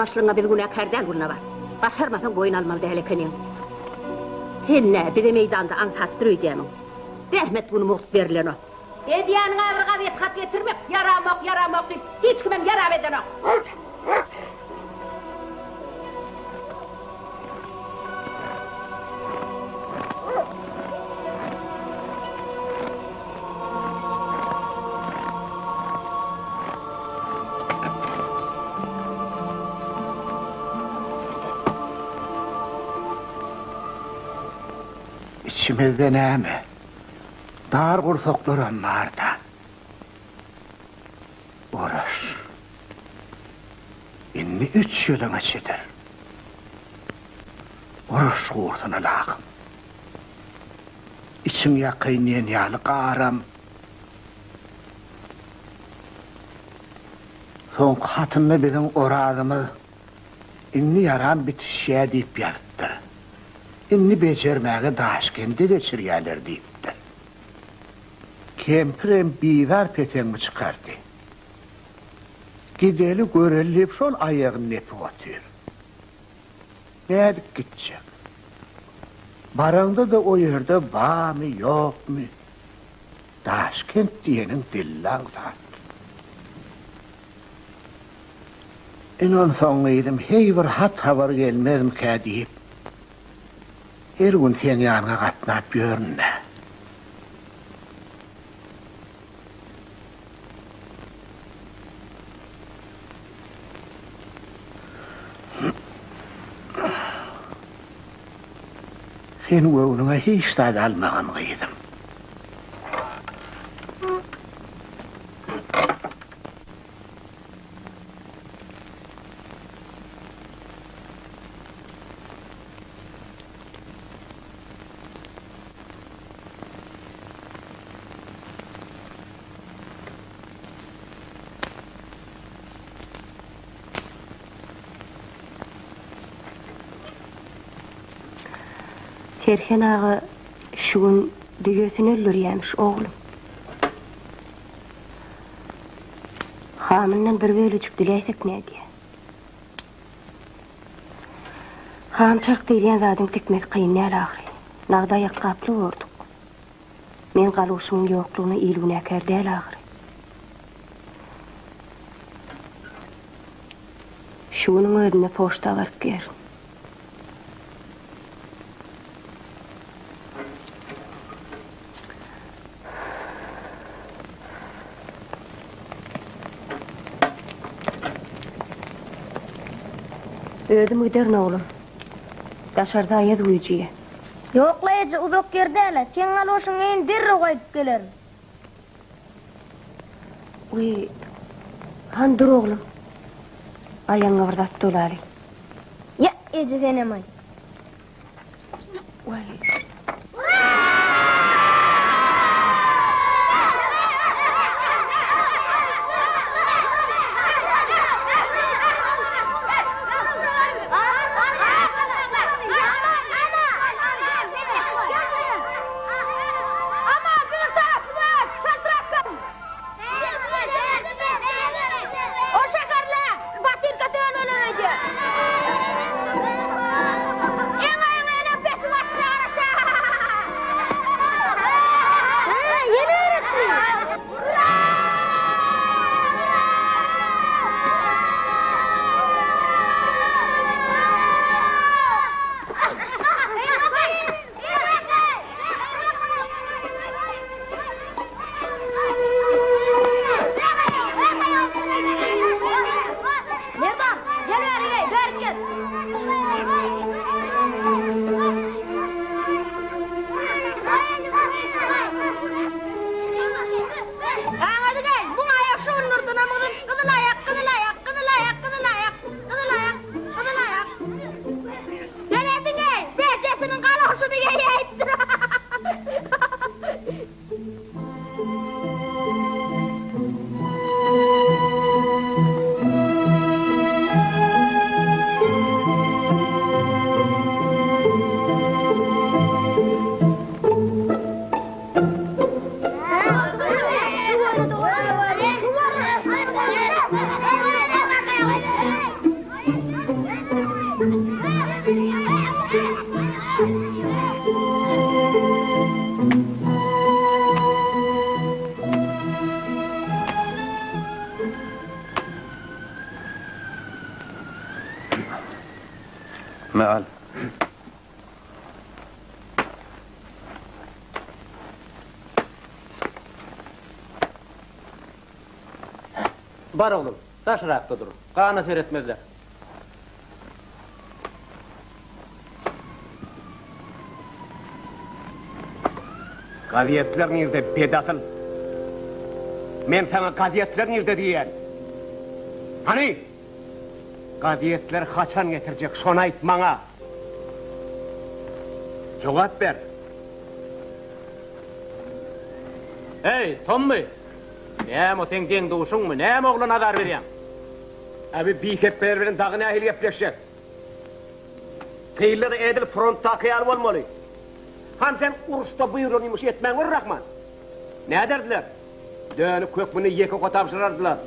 Ýalaňaçlygyňa biz günäkär däl, Gülnabat. Başarmasaň boýun almaly däl ekeniň. Sen nä, bize meýdanda aňsatdyr öýdýämiň? Zähmet güni mugt berilenok. Edýäniň-ä bir gazet hat getirmek, ýaramok, ýaramok diýip, hiç kimem ýarap edenok. Içimizde näme, dar gursaklaram bar-da. Uruş. Indi üç ýylyň içidir. Uruş gursun ylahym. Içiň ýakaýyn diýen ýaly garam. Soňky hatynda biziň Orazymyz indi ýaram bitişýä diýip ýazypdyr. Indi bejermäge Daşkende geçirýäler diýipdir. Kempirem bizar peteňimi çykardy. Gideli göreli diýip şol aýagyny depip otyr. Nädip gitjek? Baraňda-da o ýerde barmy, ýokmy? Daşkent diýeniň dillaň zat. Ine onsoň gyzym heý bir hat-habar gelmezmikä diýip, her gün seň ýanyňa gatnap ýörün-dä. Sen göwnüňe hiç zat almagyn, gyzym. Serhen aga şu gün düýesini öldürýämiş, oglum. Hamyndan bir bölejik diläýsek nädýä? Ham çarh diýilýän zadyň tikmesi kyn däl ahyry. Nagda aýakgaply borduk. Men galoşymyň ýoklugyna il günäkär däl ahyry. Şu günüň özünde poçta baryp gerin. Özüm giderin oglum. Daşarda aýaz güýjüýä. Ýok-la eje, uzak ýer däl-ä. Seň galoşyňy geýin derrew gaýdyp gelerin. Wiý, hany dur oglum. Aýagyňa bir zat dolaly. Ýa, eje senem-aý. Waý. Bar oglum, daşrakda dur. Gana seretmezler. Gazetler nirde, bedasyl? Men saňa gazetler nirde diýýän? Hany? Gazetleri haçan getirjek, şony aýt maňa! Jogap ber! Eý, Tommy! Näme o seň deň-duşuňmy? Näme oglan azar berýäň? Äbi bihepbeler bilen dagy nähili gepleşjek? Gyzlar edil frontdaky ýaly bolmaly. Hany sen uruşda buýrulan ýumuşy etmän gör Rahman. Näderdiler? Dönük hökmünde ýeke oka tabşyrardylar.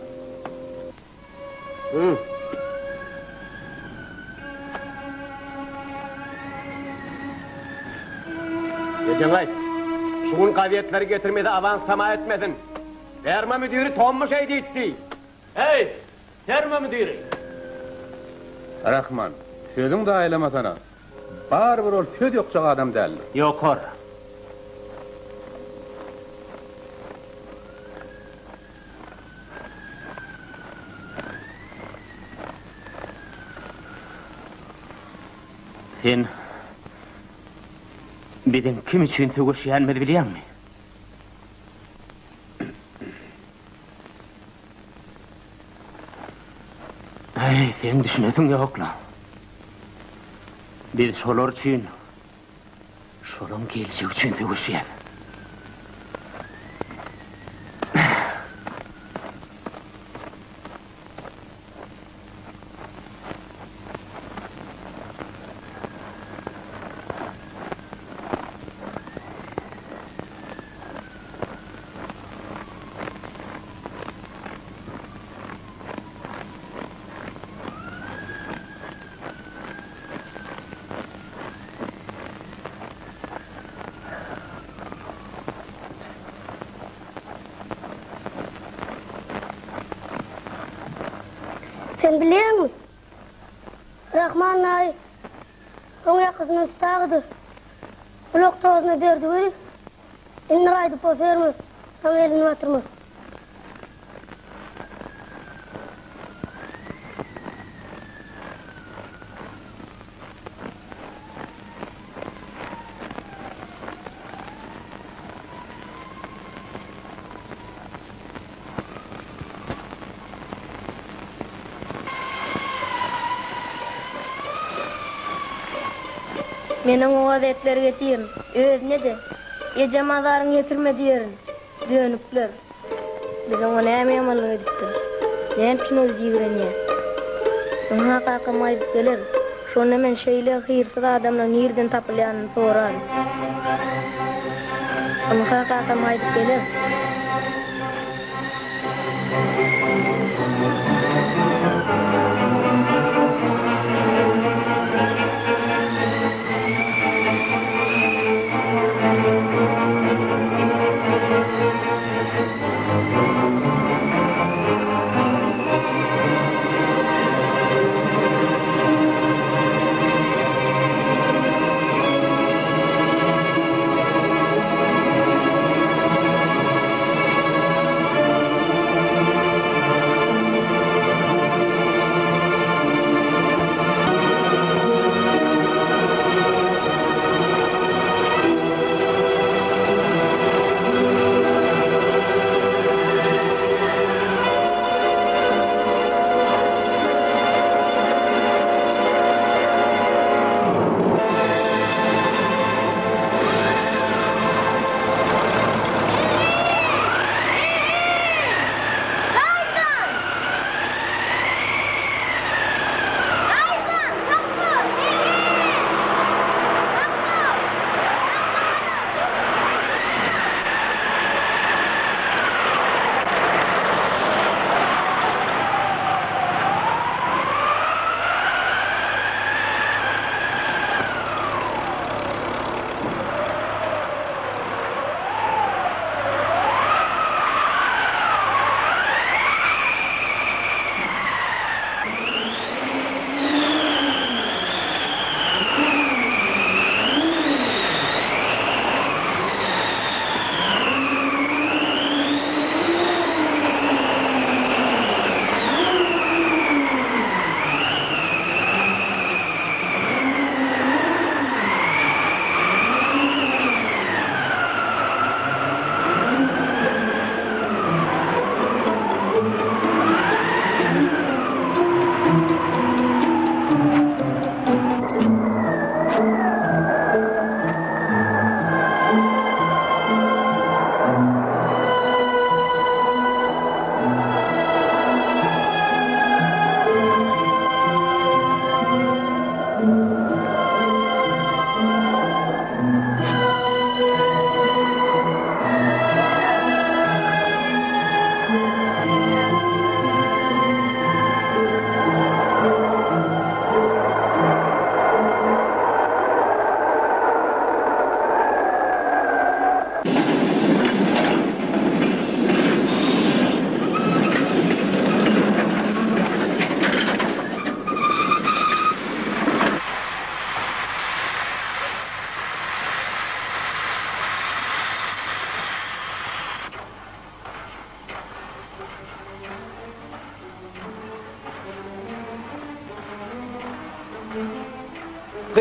Hı. Ejeňe aýt. Şu gün gazetleri getirmese awans tama etmesin. Ferma müdiri Tommy şeý diýipdi. Eý, ferma müdiri! Rahman, sözüň zaýalamasana. Barybir ol söz ýokjak adam däldir. Ýokar. Sen biziň kim üçin söweşýänimizi bilýäňmi? Äý, seň düşünesiň ýok-la. Biz şolar üçin, şolaň geljegi üçin söweşýäs. Sen bilýäňmi? Rahman daýy oň ýakasyndan tutagydy. Gulak tozuna berdi weli, indi gaýdyp o ferma saňa elini batyrmaz. Men oňa gazetleri getirin. Özüne-de, Ejem azaryňy ýetirme diýerin. Dönükler. Biz oňa näme ýamanlyk edipdiris? Näme üçin ol bizi ýigrenýär? Ynha kakam gaýdyp geler. Şonda men şeýle hyrsyz adamlaryň nireden tapylýanyny soraryn. Ynha kakam gaýdyp geler.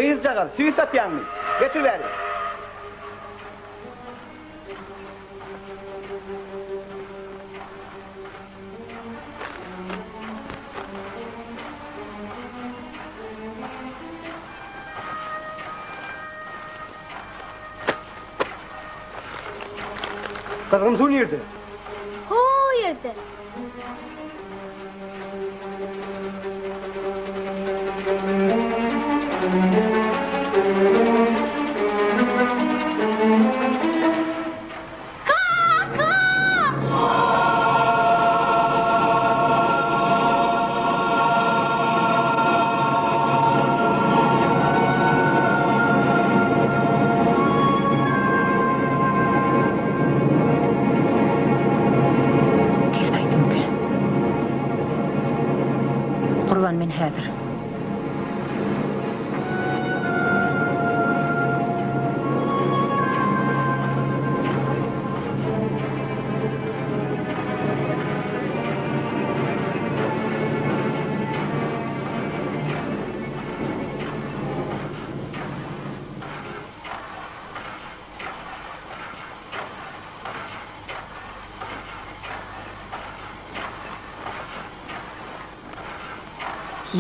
Gyzjagaz, süýt satýaňmy? Getir bäri. Gyzgyn suw nirde? Ho ýerde. Kaka! Geläýdimkä? Gurban men häzir.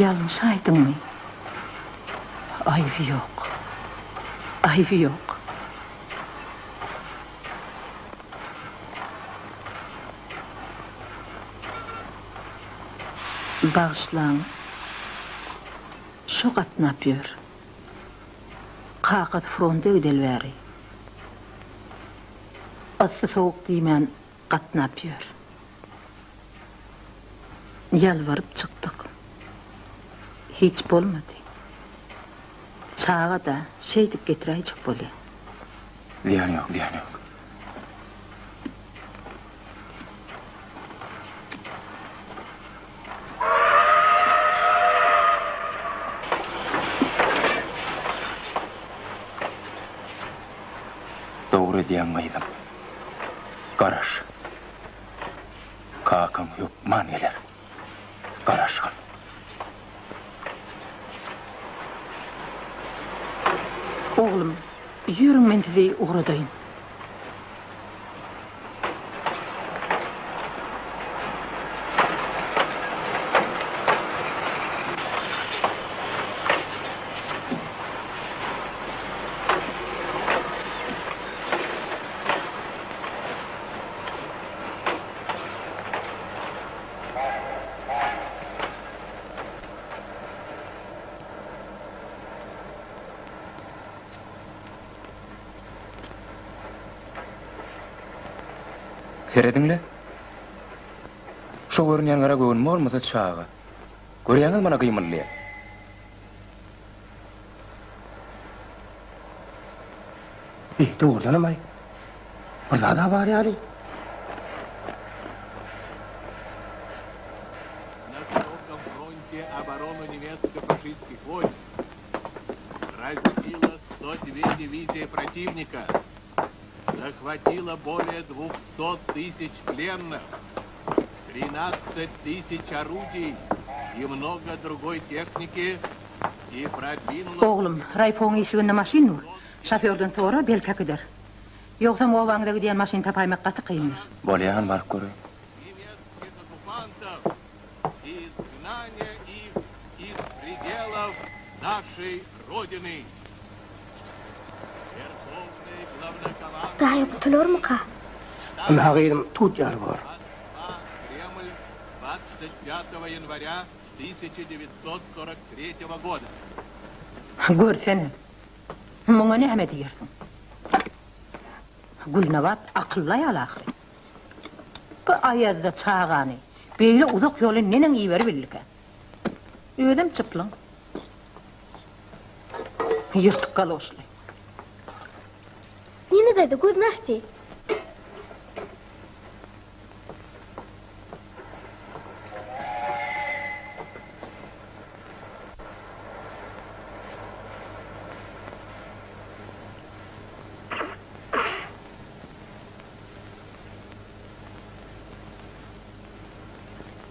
Ýalňyşaýdyňmy? Aýby ýok. Aýby ýok. Bagyşlaň. Şo gatnap ýör. Kakasy fronta gideli bäri. Yssy-sowuk diýmän gatnap ýör. Ýalbaryp çykdyk. Hiç bolmady. Çaga-da, şeýdip getiräýjek bolýa. Zyýany ýok, zyýany ýok. Dogry edýäň gyzym. Garaş. Kakaň hökman geler. Garaşgyn. Oglum, ýörüň men sizi ugradaýyn. Serediň-le. Şo görünýän gara göwün bolmasa çaga. Görýäňiz mana gymyldaýar. Eý, dogrudanam-aý. Bir zad-a bar ýaly. Na широком фронте оборону немецко-фашистских войск разбила 102 дивизии противника, захватила более 200 тысяч пленных, 13 тысяч орудий и много другой техники и продвинула... Oglum, raýpoň işiginde maşyn dur. Şofýordan sora, belki äkider. Ýogsam obaňyza gidýän maşyn tapaýmak gaty kyndyr. Bolýan, baryp göreýin. Немецких оккупантов и изгнание их из пределов нашей Родины. Верховный главнокомандующий Daýy gutularmyka? Ynha gyzym, tut ýaly bor. Москва, Кремль, 25 января 1943 года. Görsene, muňa näme diýersiň? Gülnabat akylly aýal ahyry. Bu aýazda çagany beýle uzak ýola neneň iberibildikä? Özem çyplyň. Ýyrtyk galoşly. Nina daýza gözüni açdy.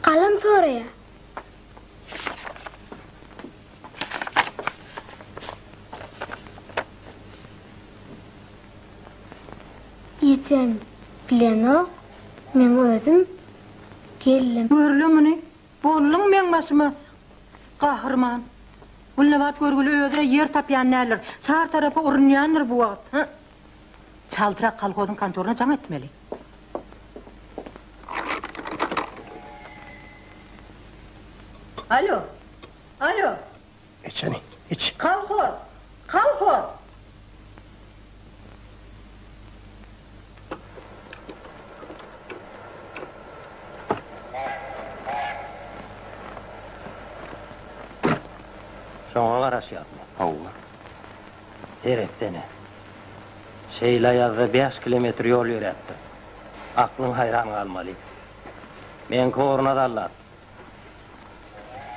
Galam soraýa. Ejem bilenok, meň özüm geldim. Gör-le muny, bolduň meň başyma gahryman. Gülnabat görgüli özüne ýer tapýan däldir. Çar tarapa urunýandyr bu wagt. Hy. Çaltrak kolhozyň kontoryna jaň etmeli. Alo! Alo! Iç hany, iç. Kolhoz! Kolhoz! Şoňa garaşýasmy? Hawa. Seretsene. Şeýle aýazda bäş kilometr ýol ýöräpdir. Aklyň haýran galmaly. Meňki ugruna zallat.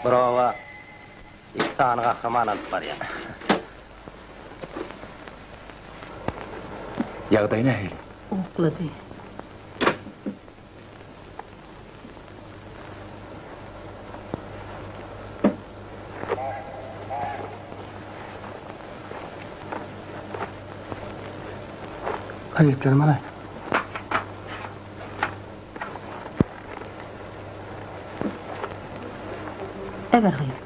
Bir oba iki sany gahryman alyp barýar. Ýagdaý nähili? Uklady. Gazetlerimi alaý. Eber gyz.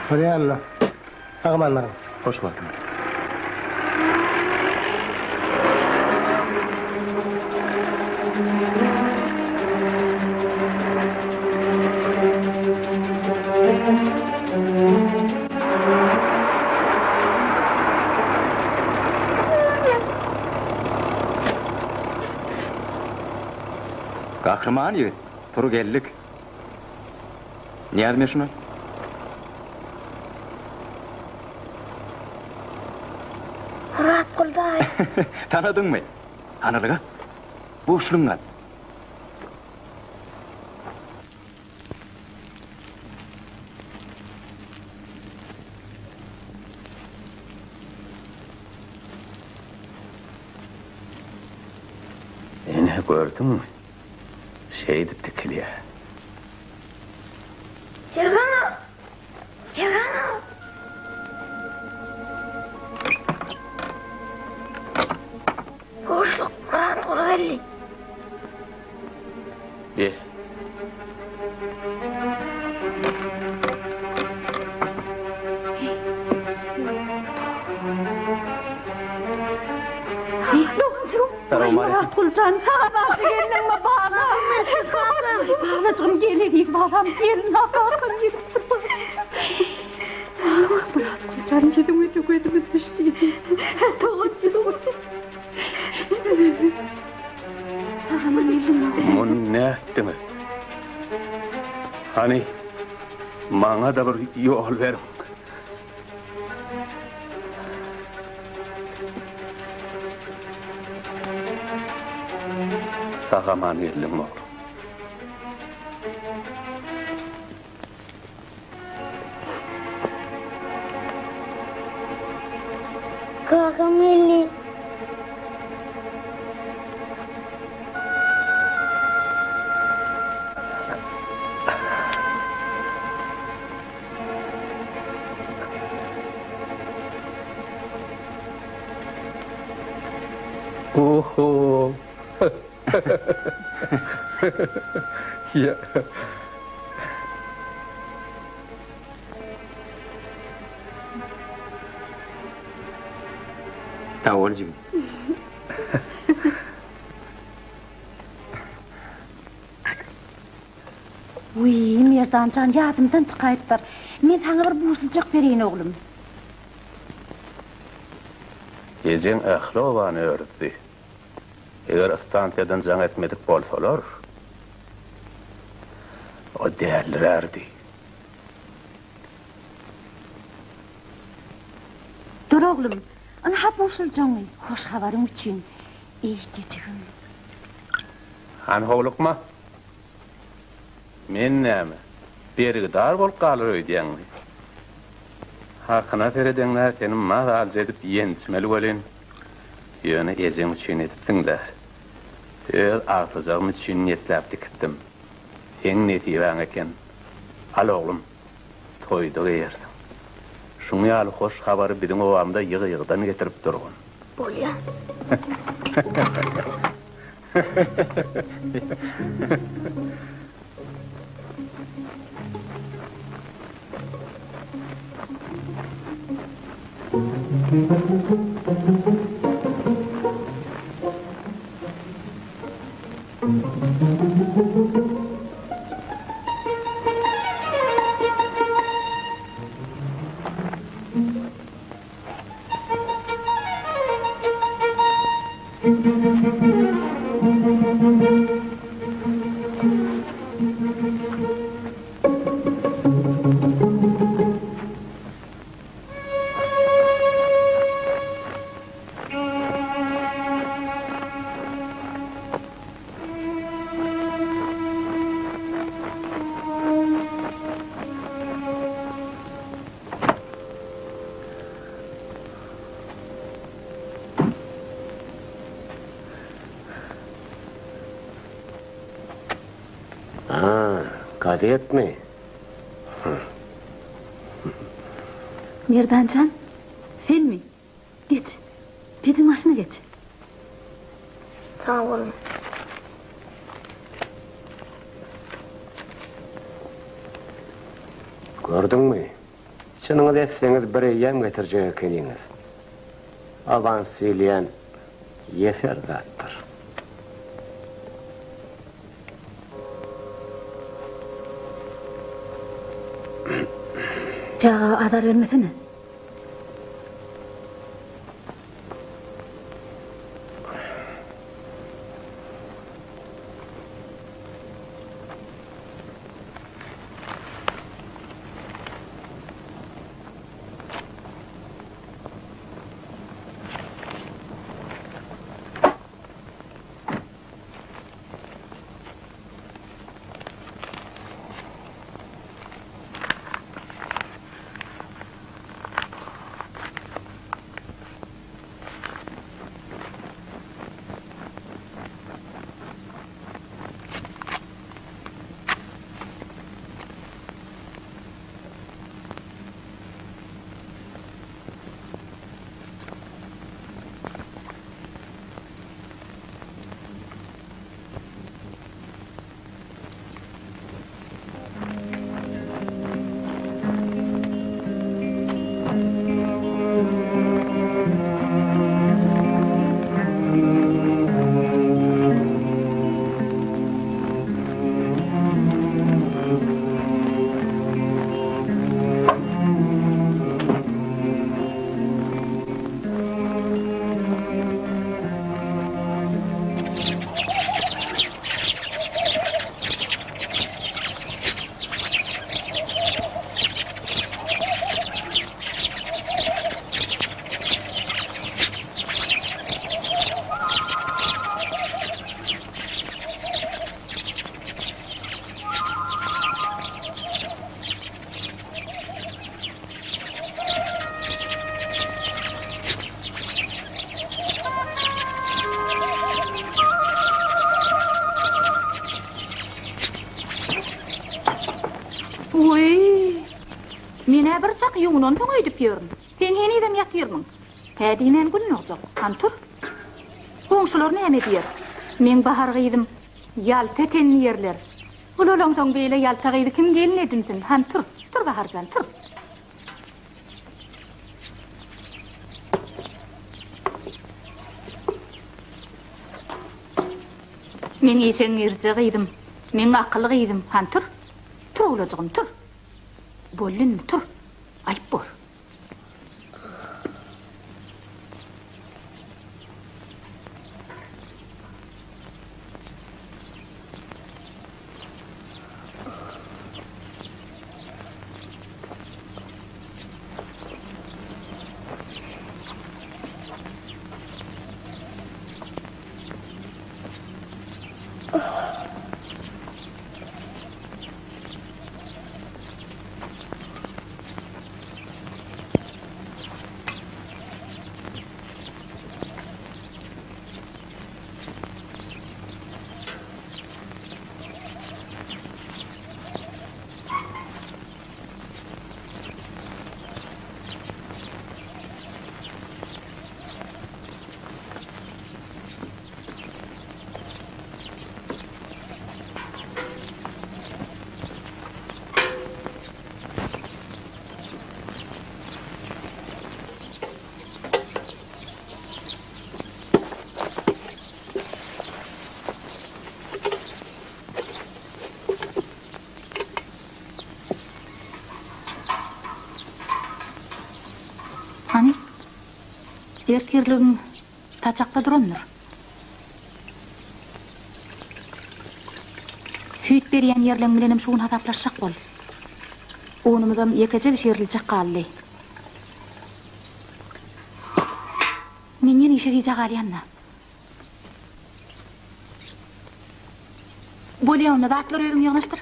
Bolýa-la. Sag-aman baryň. Hoş wagtyňyz. Gahryman ýigit, tur geldik. Näzmi şuny? Myratgul daýy. Tanadyňmy? Hanalyga, buşluň gal. Ine, gördüňmi? Şeýdip tikilýär. Serhan aga! Serhan aga! Buşluk, Myratguly geldi. Gel. Myratgul jan, saňa bagtly geldiňmi, balam? Balajygym, gel eziz balam, gel, kakam gelipdir. Myratgul jan, ýüzüňe-de gözümiz düşdi. Doganjygym. Muny nätdiňiz? Hany, maňa-da bir ýol beriň. Sag-aman geldiň, oglum. Kakam geldi. Oho. Ýa. Sag bol jigim. Wiý, Merdan jan, ýadymdan çykaýypdyr. Men saňa bir buşlujak bereýin, oglum. Ejeň ähli obany örüzdi. Eger stansiýadan jaň etmedik bolsalar, o dälirärdi. Dur, oglum, ynha buşlujagyňy, hoş habaryň üçin, eýjejigim. Hany howlukma. Men näme, bergidar bolup galar öýdýäňmi? Hakyna seredeňdä seni mazalyja edip ýençmeli welin, ýöne ejeň üçin edipsiň-dä. Öz agtyjagym üçin niýetläp dikipdim. Seň nesibäň eken. Al oglum. Toýda geýersiň. Şuň ýaly hoş habary biziň obamyza ýygy-ýygydan getirip durgun. Bolýa. A, gazetmi? Merdan jan, senmi? Geç. Pejiň başyna geç. Sag boluň. Gördüňmi? Çynyňyz etseňiz bir eýýäm getirjek ekeniňiz. Awans diýilýän ýeser zatdyr. Çaga azar bermesene. Wiý! Men-ä bir çak ýuwunansoň öýdüp ýörün. Sen henizem ýatyrmyň? Hä diýmän gün dogjak. Hany tur. Goňşular näme diýer? Meň Bahar gyzym ýalta eken diýerler. Ulalaňsoň beýle ýalta gyzy kim gelin edinsin? Hany tur. Tur Bahar jan, tur. Meň işeňňirje gyzym, meň akyly gyzym, hany tur. Tur owlajygym, tur. Boldy indi, tur. Aýyp bor. Ertirligiň saçakda durandyr. Süýt berýän ýerleň bilenem şu gün hasaplaşjak bol. Unumyzam ýekeje bişiriljek galdy. Men ýene işe gijä galýan-da. Bolýa onda, zatlary özüň ýygnaşdyr.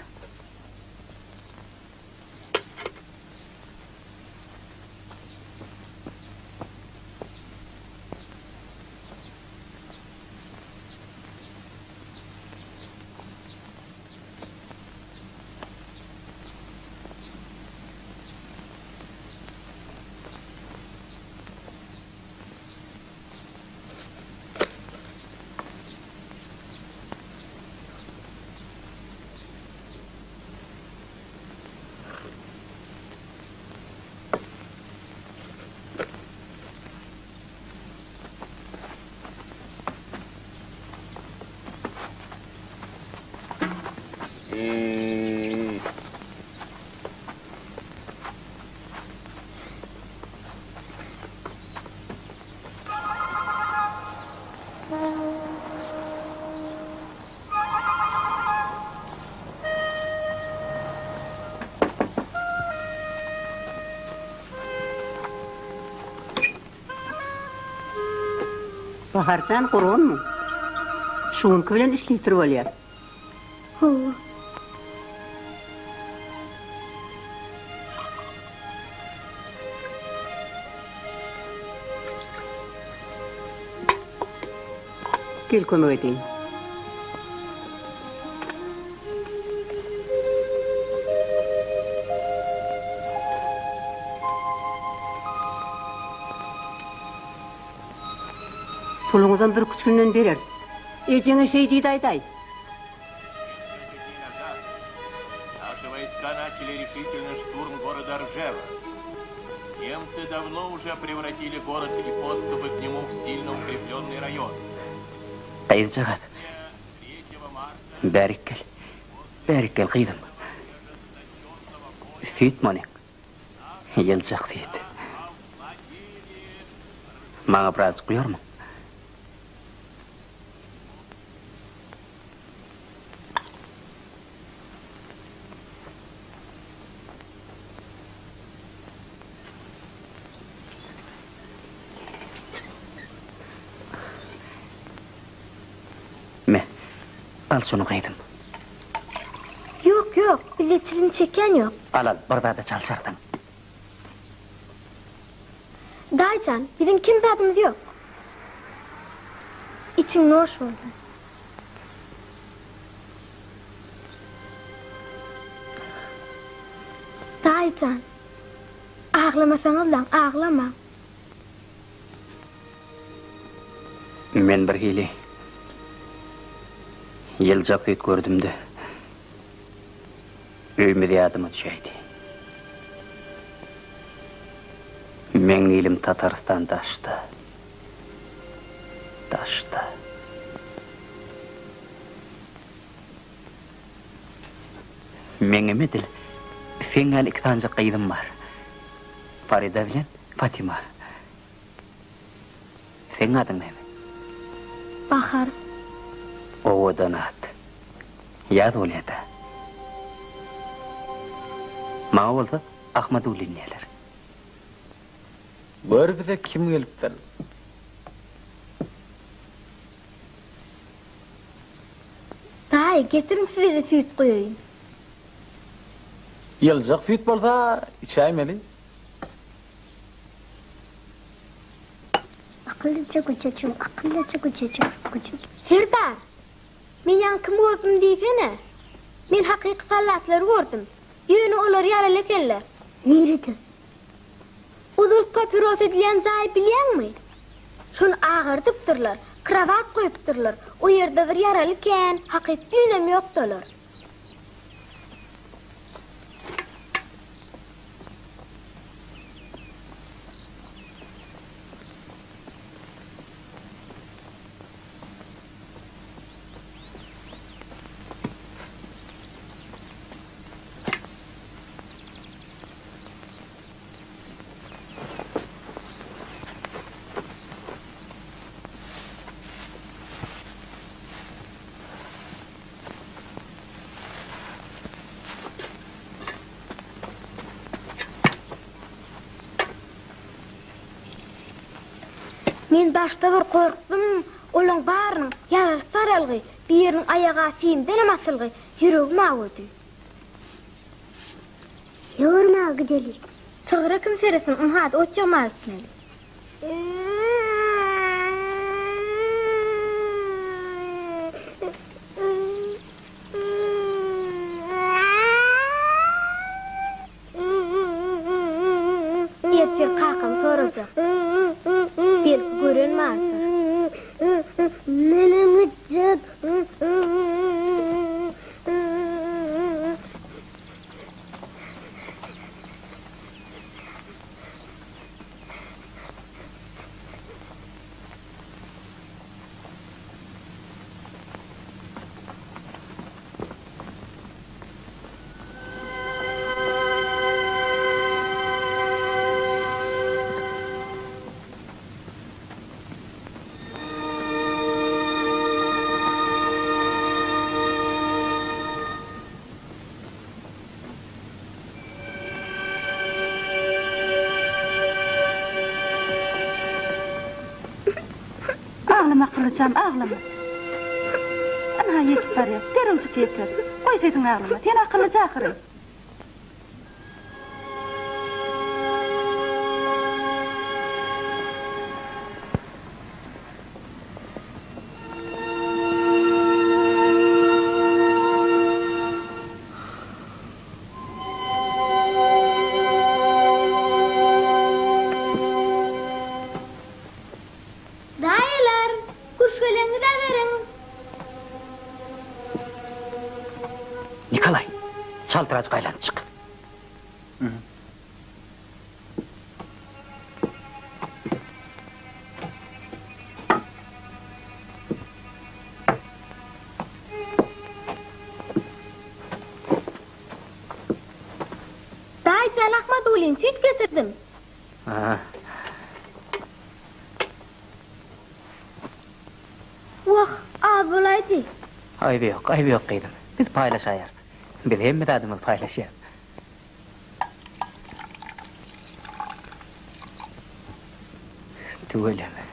Baharjan gurgunmy? Şu günki bilen üç litr bolýar. Hawa. Gel kömek edeýin. Puluňyzam birküç günden bereris. Ejeňe şeý diýdi aýdaý. Наши войска начали решительный штурм города Ржева. Немцы давно уже превратили город и подступы к нему в сильно укрепленный район. Gyzjagaz. Bärik gel. Bärik gel gyzym. Süýt monyň. Ýyljak süýt. Maňa birazjyk guýarmyň? Me, al şuny gyzym. Ýok, ýok, bizde çilim çekýän ýok. Al, al, bir zada çalşarsyň. Daýyjan, biziň kem zadymyz ýok. Içiň noş bolsun. Daýyjan, aglamasaňyzlaň, aglamaň. Men birhili ýyljak süýt gördüm-de, öýümiz ýadyma düşäýdi. Meň ilim Tatarystan daşda. Daşda. Meňem edil seň ýaly iki sanyjak gyzym bar. Farida bilen Fatima. Seň adyň näme? Bahar. Owadan at. Ýaz bolýa-da. Maňa bolsa Ahmadullin diýerler. Gör bize kim gelipdir. Daýy, getiriň size-de süýt guýaýyn. Ýyljak süýt bolsa içäýmeli. Akyllyja güjüjim, akyllyja güjüjim, güjüjim. Serdar! Men ýaňy kimi gördüm diýsene? Men hakyky sallatlary gördüm. Ýöne olar ýaraly ekenler. Nirede? Ozal papiros edilýän jaýy bilýäňmi? Şony agardypdyrlar, krowat goýupdyrlar. O ýerde bir ýaraly kän, hakyky düýnem ýokdy olar. Men başda bir gorkdum, olaň barynyň ýarasy saralgy, biriniň aýaga simdenem asylgy, ýüregim awady. Ýormaga gideli. Sygyra kim seretsin, ynha-da ot ýygmaga gitmeli. Ertir kakam sorajak. Belki gören bardyr. Menem gitjek. Aglama Gylyjam, aglama. Ynha ýetip barýas. Derrewjik ýeter. Goý sesiňi aglama. Sen akyllyja ahyry. Daýylar, küşgeleňizi beriň! Nikolaý, çaltyrajyk aýlanyp çyk. Daýyjan Ahmadulin, süýt getirdim. Wah, az bolaýdy. Aýby ýok, aýby ýok gyzym. Biz paýlaşaýarys. Biz hemme zadymyzy paýlaşýas. Tüweleme.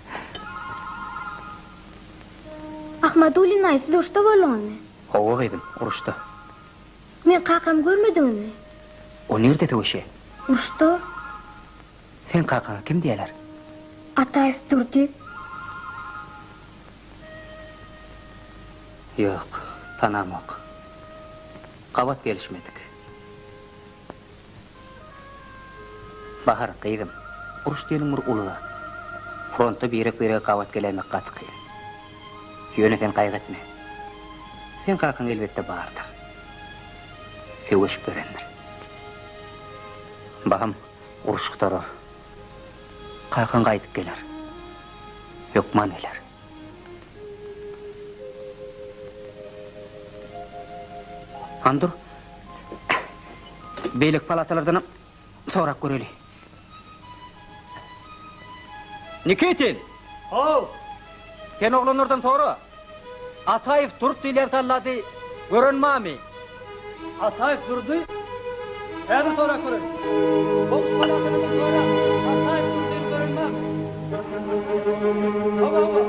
Ahmadulin aý, siz uruşda bolduňyzmy? Hawa gyzym, uruşda. Meň kakamy görmediňizmi? O nirde söweşýär? Uruşda. Seň kakaňa kim diýerler? Ataýew Durdy. Ýok, tanamok. Gabat gelişmedik. Bahar, gyzym, uruş diýeniň bir uly zat. Frontda birek-birege gabat geläýmek gaty kyn. Ýöne sen gaýgy etme. Seň kakaň elbetde bardyr. Söweşip ýörendir. Bahym uruş gutarar. Kakaň gaýdyp geler. Hökman geler. Hany dur. Beýleki palatalardanam sorap göreli. Nikitin! How! Sen oglanlardan sora. Ataýew Durdy diýilýän sallady gören barmy? Ataýew Durdy? Häzir sorap göreýin. Goňşy palatalardan sora. Ataýew Durdyny gören barmy? Hawa, hawa.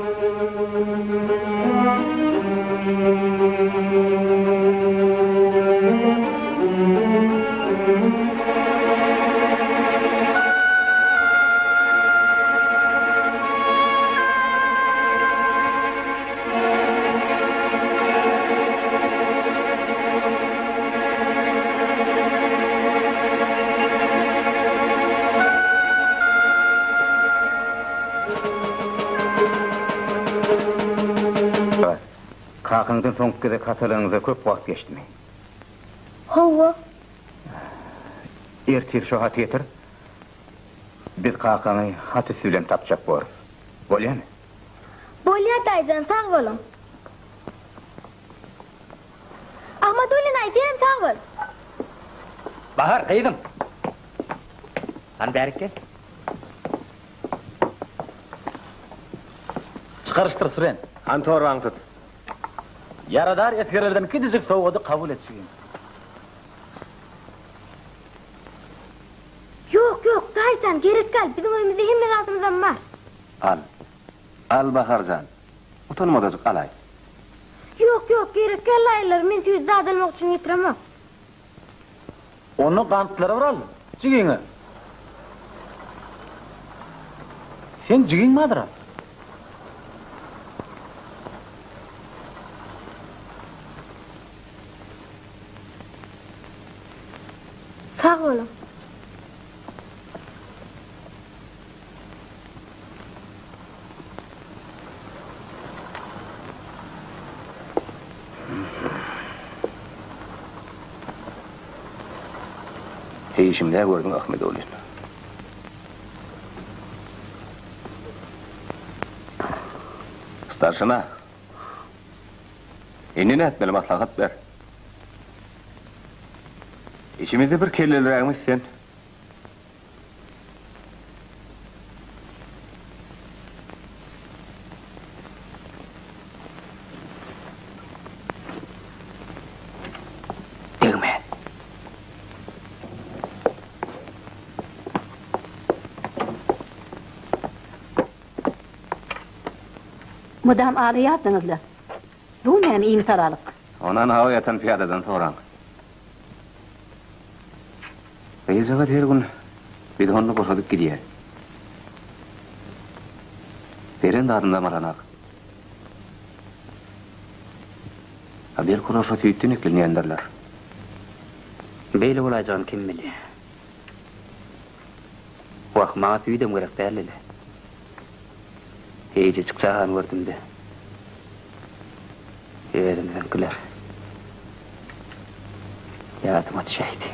Kakaňdan soňky gezek hat alanyňyza köp wagt geçdimi? Hawa. Ertir şo haty getir. Biz kakaňy hat üsti bilen tapjak borus. Bolýamy? Bolýa daýyjan sag boluň. Ahmadullin aý senem sag bol. Bahar gyzym. Hany bärik gel. Çykaryşdyr Süren. Hany torbaňy tut. Ýaradar esgerlerden kiçijik sowgady kabul et jigim. Ýok ýok daýyjan gerek däl biziň öýümizde hemme zadymyzam bar. Al. Al Baharjan, utanmadajyk alaý. Ýok, ýok, gerek däl daýylar, men süýdi zat almak üçin getiremok. Onda gantlary bir al, jigiňe. Seň jigiň bardyr-a? Sag boluň. Heý, işimi nä gördüň, Ahmedowlin? Starşina, indi nätmeli, maslahat ber. Içimizde bir kellelirägimiz sen. Degme. Mydam alaýardyňyz-la. Bu näme imisalalyk? Ondan hawa ýatan pyýadadan soraň. Gyzjagaz her gün bidonyny boşadyp gidýär. Beren zadyndan alanak. A belki olar şo süýtden eklenýändirler. Beýle bolaýjagyny kim bilýär. Wah, maňa süýdem gerek däldi-le. Eýjejik çagany gördüm-de. Özümiziňkiler. Ýadyma düşäýdi.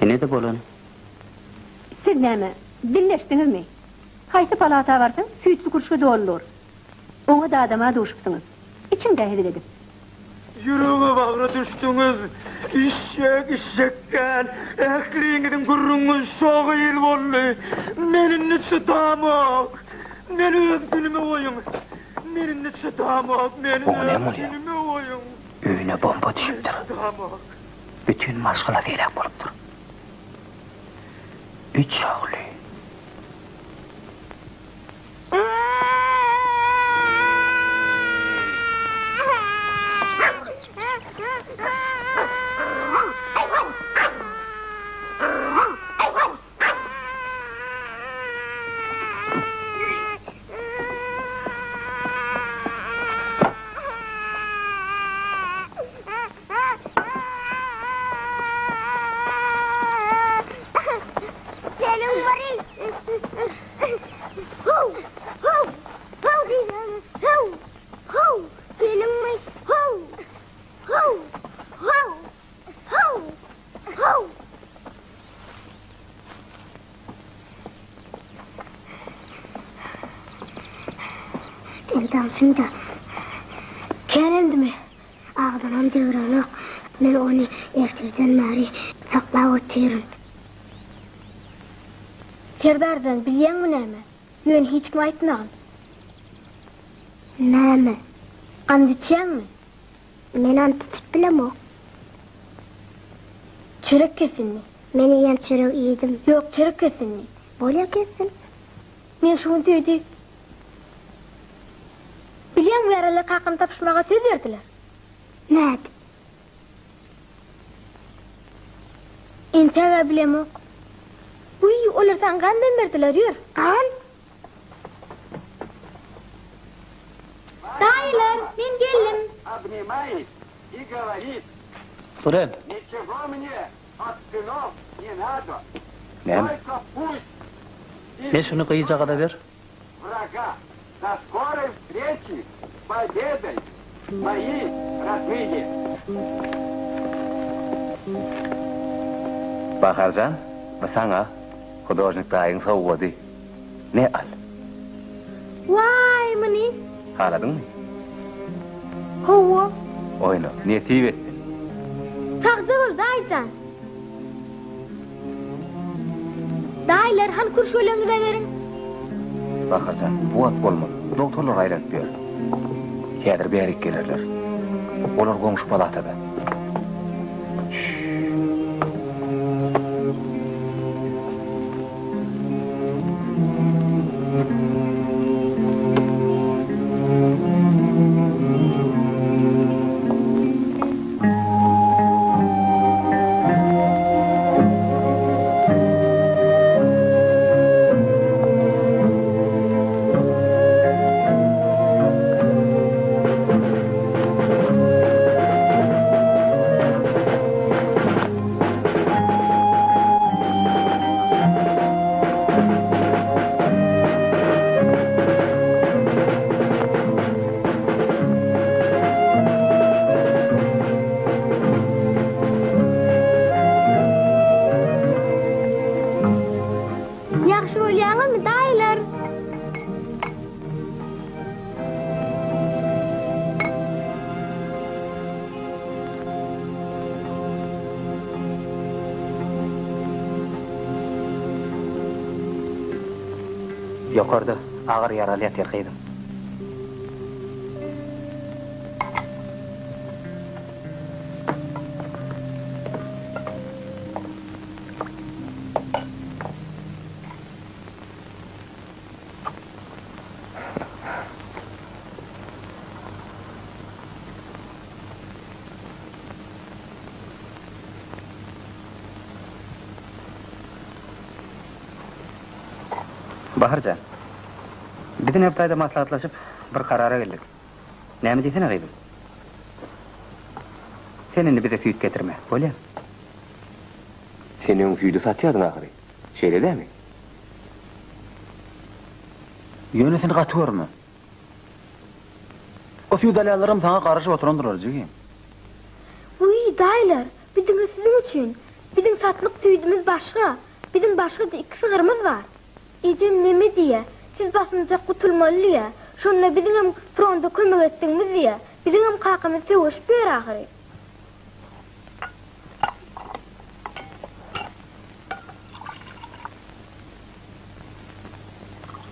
Ine-de bolany. Siz näme, dilleşdiňizmi? Haýsy palata barsaň, süýtli kürşge doly dur. Oňa dadama duşupsyňyz. Içiň-dä hezil edip. Ýürege bagra düşdüňiz. Işşek, işşekgän, ähliňiziň gürrüňiňiz şo gyz boldy. Men indi çydamok. Meni öz günüme goýuň. Men indi çydamok. Meni Oňa öz näme bolýar? günüme goýuň. Öýüne bomba Men düşüpdir. çydamok. Bütin maşgalasy heläk bolupdyr. Üç ogly. Geliň biri. How! How! How diýýän. How! How! Geliňmi? How! How! How! How! How! Sen tanşyň-da. Kän endimi? Agzynam degrenok. Men ony ertirden bäri saklap otyryn. Serdarjan, bilýäňmi näme? Ýöne hiç kime aýtmagyn. Näme? And içýäňmi? Men ant içip bilemok. Çörek kes indi. Men eýýäm çöregi iýdim. Ýok, çörek kes indi. Bolýa kessin. Men şu gün süýji. Bilýäňmi, ýaraly kakam tapyşmaga söz berdiler. Nädip? Entäg-ä bilemok. Wiý, olar saňa gandam berdiler, ýör. Gan? Daýylar, men geldim. Suren. Näme? Me şuny gyzjagaza ber. Baharjan, bu saňa hudožnik daýyň sowgady. Me al. Waý, muny. Haladyňmy? Hawa. Oýna, nesip etsin. Sagja bol, daýyjan. Daýylar, hany kürşgeleňize beriň. Baharjan, bu wagt bolmaz. Dogtorlar aýlanyp ýör. Häzir bärik gelerler. Olar goňşy palatada. Ýokarda agyr ýaraly ýatyr gyzym. Bahar jan, biz ine bu taýda maslahatlaşyp, bir karara geldik. Näme diýsene gyzym? Sen indi bize süýt getirme, bolýa? Sen öň süýdi satýardyň ahyry, şeýle dälmi? Ýöne sen gaty görme. O süýt alýanlaram saňa garaşyp oturandyrlar, jigim. Wiý, daýylar, bi diňe siziň üçin. Biziň satlyk süýdümiz başga. Biziň başga-da iki sygyrymyz bar. Ejem neme diýýä, siz basymjak gutulmaly diýýä. Şonda biziňem fronta kömek etdigimiz diýýä. Biziňem kakamyz söweşip ýör ahyry.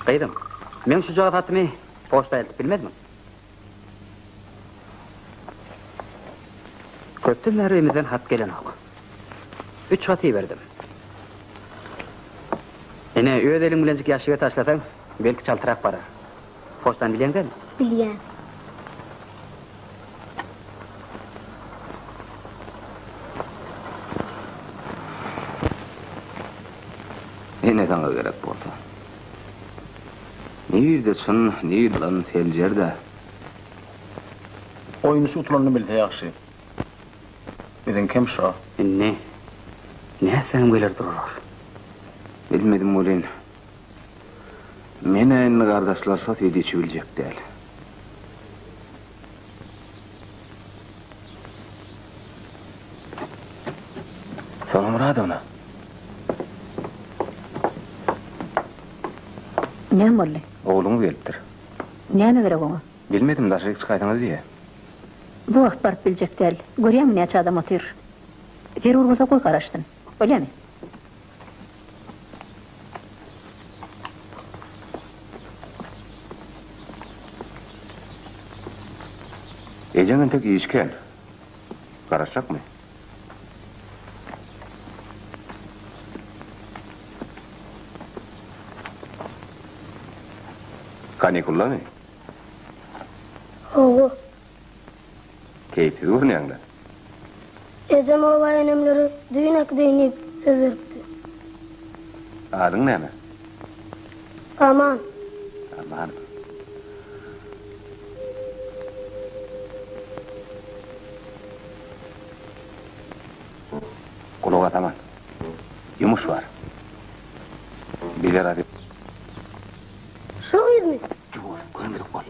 Gyzym, meň şujagaz hatymy poçta eltip bilmezmiň? Köpden bäri öýümizden hat gelenok. Üç hat iberdim. Ine, öz eliň bilenjik ýaşşige taşlasaň, belki çaltrak barar. Poçtany bilýäň dälmi? Bilýän. Ene saňa gerek bolsa. Nirde çyn, nirde ýalan seljer-dä. Oýunçy utulanyny bilse ýagşy. Biziňkem şo. Indi nätseňem geler durar. Bilmedim welin, men-ä indi gardaşlar şo süýdi içibiljek däl. Sona Myradowna. Näme boldy? Ogluňyz gelipdir. Näme gerek oňa? Bilmedim, daşaryk çykaýsaňyz diýýä. Bu wagt baryp biljek däl. Görýäňmi näçe adam otyr. Zerur bolsa goý garaşsyn. Bolýamy? Ejeň entek iş kän. Garaşjakmy? Kanikuldamy? Hawa. Keýpsiz görünýäň-le. Ejem oba enemlere düýn äkideýin diýip söz beripdi. Adyň näme? Aman. Aman. Gulak as Aman. Ýumuş bar. Bize razy. Şo gyzmy? Ýuwaş, görmedik bol.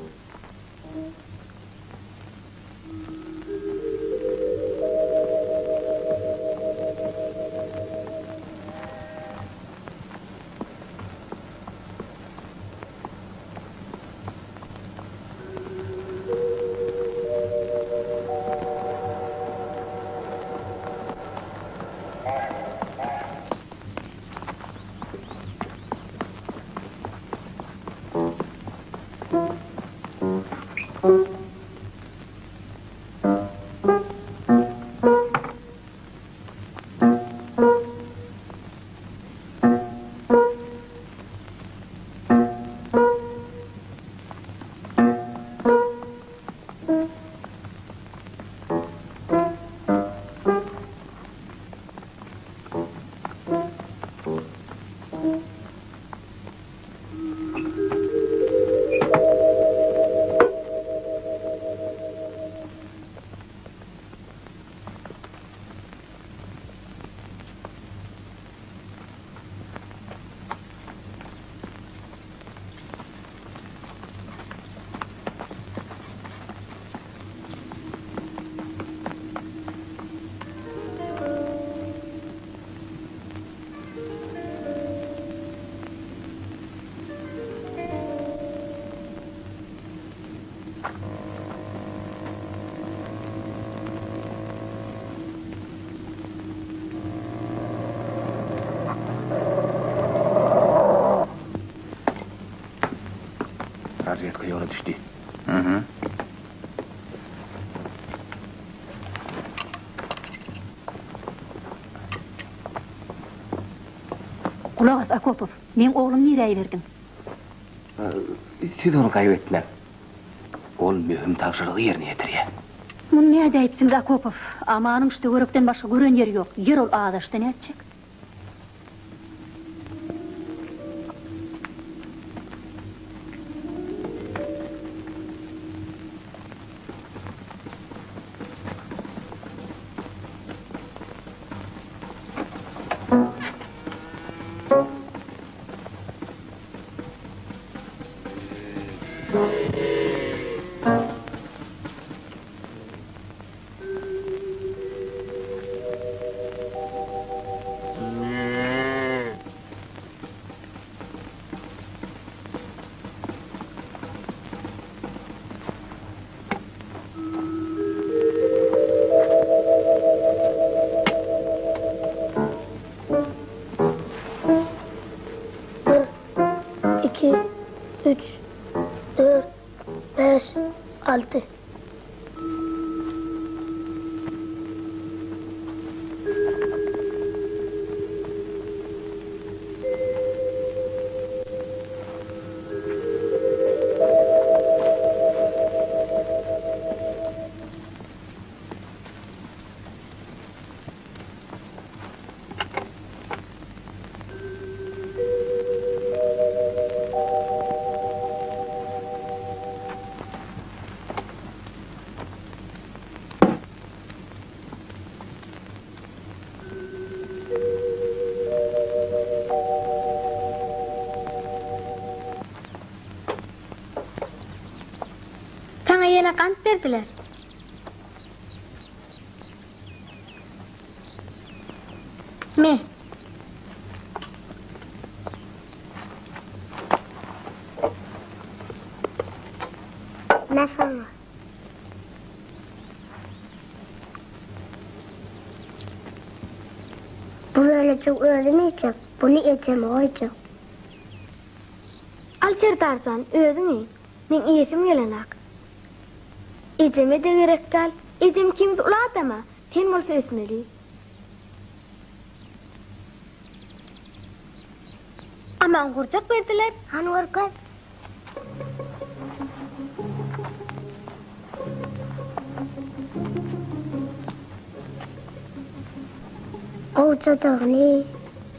Amerika ýola düşdi. Gulak as, Akopow, meň oglumy nirä iberdiň? Siz ony gaýgy etmäň. Ol möhüm tabşyrygy ýerine ýetirýär. Muny nädäýipsiňiz, Akopow? Amanyň şu töwerekden başga gören ýeri ýok. Ýer ol azaşsa nätjek? Bir, iki, üç, dört, bäş, alty. Saňa ýene gant berdiler. Me. Me saňa. Bu bölejigi özüm iýjek, buny ejeme goýjak. Al Serdarjan, özüň iý. Meň iýesim gelenak. Ejeme-de gerek däl. Ejem ikimiz uly adam-a, sen bolsa ösmeli. Aman gurjak berdiler. Hany görkez. Gowjadygyny.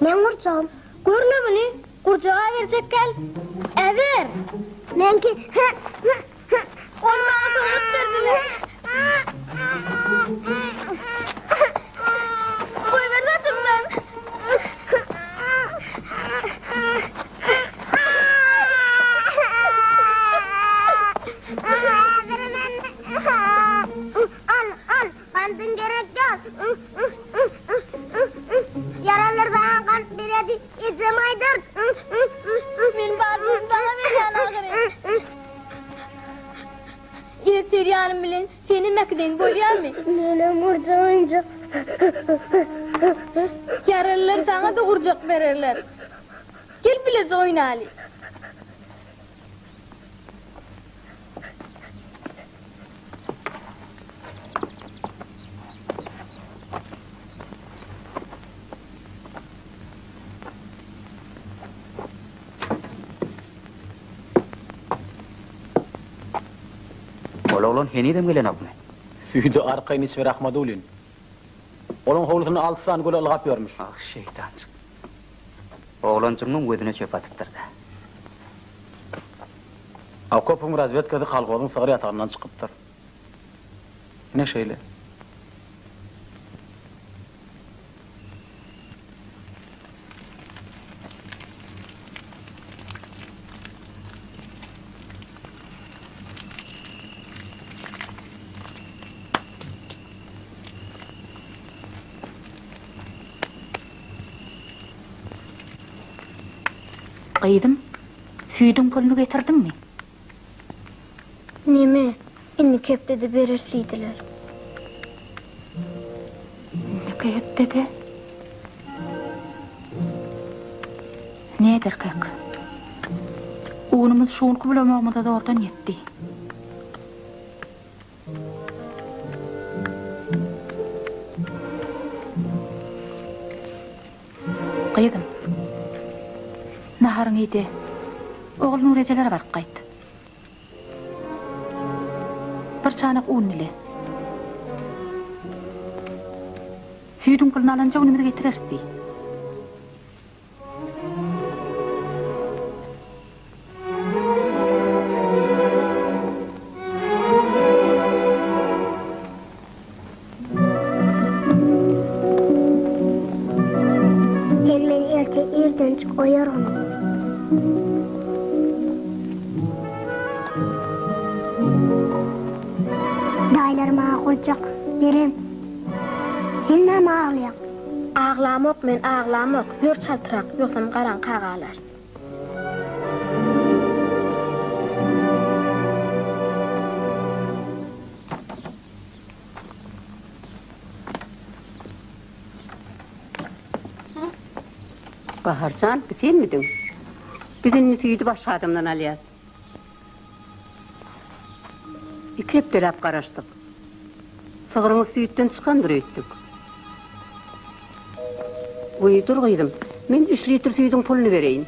Meň gurjagym. Görle muny. Gurjaga berjek gel. Äber. Meňki. Ony maňa sowgat berdiler. Goýber saçymdan. Al, al, gandyň gerek ýok. Ýaralar maňa gant beredi, ejem aýdar. Men barlygym saňa berýän ahyry. Ertir ýanym bilen senem äkiden bolýamy? Menem gurjak oýunjak. Ýaralylar saňa-da gurjak bererler. Gel bileje oýnaly. Ol oglan henizem gelenokmy? Süýdi arkaýyn içiber Ahmadulin. Olaň howlusynda alty sany göle ylgap ýörmüş. Ah, şeýtanjyk. Oglanjygyňam gözüne çöp atypdyr-da. Akopyň razwedkasy kolhozyň sygyr ýatagyndan çykypdyr. Ine şeýle. Gyzym, süýdüň puluny getirdiňmi? Neme, indiki hepdede bereris diýdiler. Indiki hepdede? Näderkäk? Unumyz şu günki bulamagymyza zordan ýetdi. Gyzym, naharyňy iý-de, Ogulnur ejelere baryp gaýt. Bir çanak un dile. Süýdüň puluny alanja günümiz getireris diý. Sen meni erte irdenjik oýargyn. Daýylar maňa gurjak beren. Sen näme aglaýaň? Aglamok men aglamok, ýör çaltrak, ýogsam garaňka galar. Bahar jan, bu senmidiň? Biz indi süýdi başga adamdan alýas. Iki hepdeläp garaşdyk. Sygryňyz süýtden çykandyr öýtdük. Wiý, dur gyzym, men üç litr süýdüň puluny bereýin.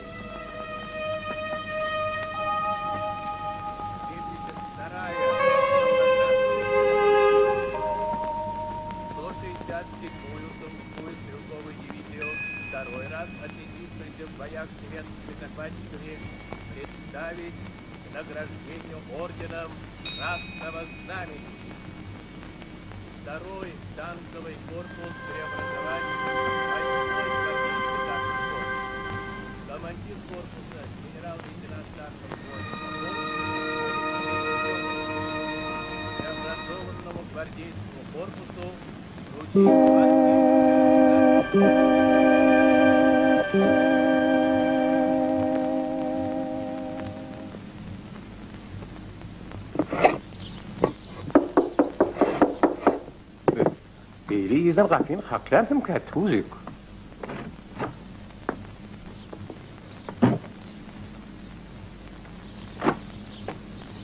Beýle irden gapyny kakýarsyňka, Tuzik?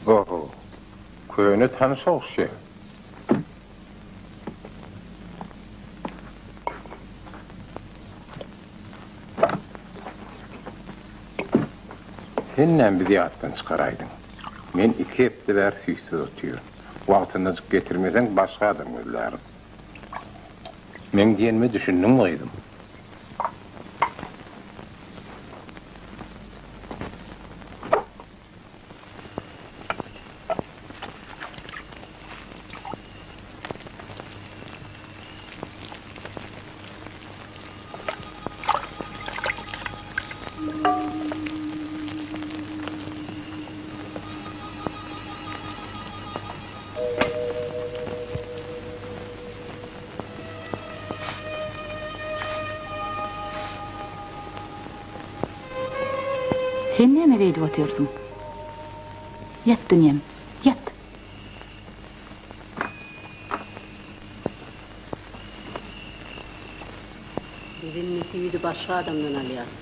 Oho, köne tanyş ogşýa. Sen näme bizi ýatdan çykaraýdyň? Men iki hepde bäri süýtsüz otyryn. Wagtyndajyk getirmeseň, başga adam gözlärin. Meň diýenime düşündiňmi, gyzym? Sen näme beýdip otyrsyň? Ýat dünýäm, ýat. Biz indi süýdi başga adamdan alýas.